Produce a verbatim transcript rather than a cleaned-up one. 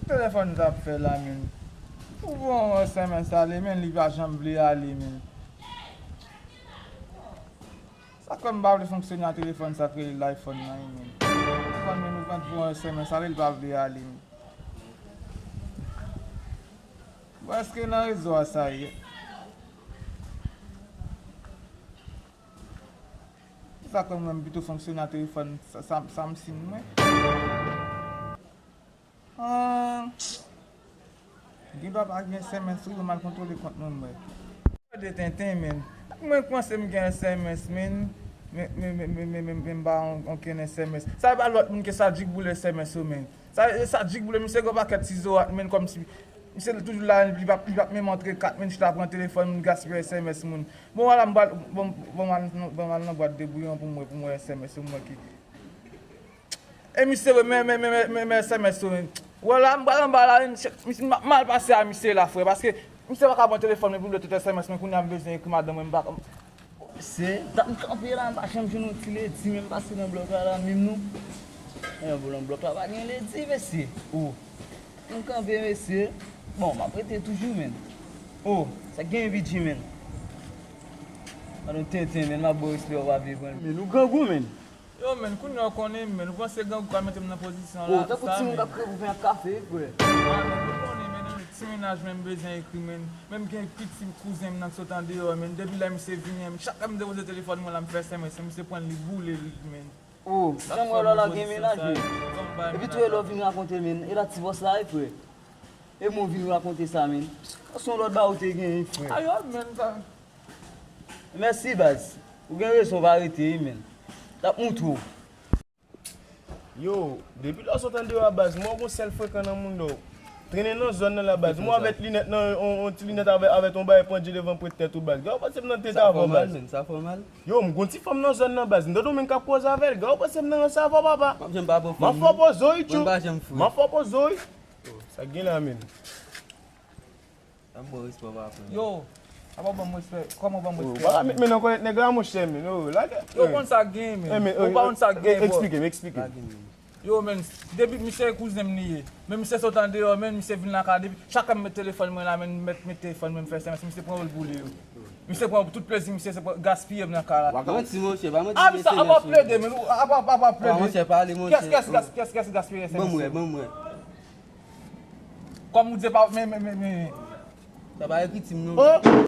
Telefòn sa ap fè la, menn? Ou voye yon S M S ale, menn, li pa janm vle ale, menn. Sa k fè m pa vle fonksyone a telefòn sa k rele iPhone nan, wi, menn. Telefòn, menn, ou pran voye yon S M S ale, li pa vle ale, menn. Bon, èske nan rezo a sa ye? Sa k fè mwen, m pito fonksyone a telefòn Sa-, Sa-, Samsung mwen. Ah, gen dwa pa gen S M S wi, yo mal kontwole kont mwen, mwen. De tenten, menn. Mwen panse m gen S M S, menn. Men, men, men, men, men, men, men m pa on, onkenn S M S. Sa e pa lòt moun ke Sadjik boule S M S yo, menn. Sa, Sadjik boule, misye gen pakèt sizo ak, menn, kòmsi misye toujou la, li p ap, li p ap menm antre kat, menn, chita pran telefòn, moun gaspiye S M S moun. Bon, wala, m pral, bon, bon, m al, bon, m al nan bwat de bouyon pou m wè, pou m wè S M S yo, m wè ki. E misye, men, men, men, men, men, men S M S yo, menn. Wala, m pral anba la, menn, misye, m, m al pase a misye la, frè, paske misye pa ka pran telefòn mwen pou l wè tout S M S mwen, kounye a m bezwen ekri madanm mwen, m pa, Se, m t ap kanpe la, m pa janm jwenn yon ti ledi, menm pase nan blòk la, la menm non. Anyen, bon, nan blòk la pa gen ledi, mesye. O, m kanpe, mesye. Bon, m ap rete toujou, menn. O, sa k genyen, Bidji, menn? Gad yon tenten, menn, m ap ba w respè, w pa vle pran l. Menn, ou grangou, menn. Yo, menn, kounye a w konnen, menn, ou panse grangou ka mete m nan pozisyon la? O, tankou timoun k ap kreye pou pen ak kafe, wi, frè. A, menn, ou konnen, menn, ti mennaj mwen m bezwen ekri, menn. Menm gen pitit kouzen m nan k sot andeyò, menn. Depi lè misye vini, menn, chak lè m depoze telefòn mwen la, m fè S M S, misye pran l, li boule l, menn. O, jan m wè lò la gen mennaj, menn. Epi tou e lè w vin rakonte, menn. E la ti bòs la, wi, frè. E mwen vin rakonte sa, menn. Se yon lòt bagay ou te genyen, frè. Ayo, menn, sa. Mèsi, baz. Ou gen rezon, pa rete, wi, menn. L ap moutre w. Yo, depi lè w sot andeyò a, baz, m wè w gon sèl frekan nan mouda w. Trennen nan zòn nan la, baz. M wè w avèk linèt nan, on, on ti linèt avè, avèk on bagay pandye devan pwent tèt ou, baz. Gade w panse m nan tete avè w, baz. Sa fè w mal, menn, sa fè w mal. Yo, m gon ti fanm nan zòn nan, baz. M tande w menm k ap koze avè l. Gade w panse m nan ranse avè w, papa. M ap janm pa pran fanm. M ap fè w poze w, wi, tchou. Mwen pa janm fou. M ap fè w poze w, wi. Sa k gen la, menn? Sa m ba w respè w pa pran. Yo, apa w ban m respè? Kòman w ban m respè? Ou pa ka met men nan kòlèt nèg la, monchè, men. Yo, lage. Yo, konn sa k gen, men. Ou pa konn sa k gen, bro. Eksplike m, eksplike m. Yo, men, depi misye kouzen m li ye. Men misye sot andeyò, men misye vin lakay depi. Chak lè m met telefòn mwen la, men m met, met telefòn mwen, m fè S M S, misye pran yo l boule yo. Misye pran tout plezi, misye se pran, gaspiye m nan kay la. Manti, monchè, pa manti. A, misye, apa w plede, men, apa, apa w plede? Monchè, pale, monchè. Kès, kès, kès, kès gaspiye S M S? Ban m wè, ban m wè. Kòm ou di pa, men, men, men, men. Sa pa ekri ti m non. Oh,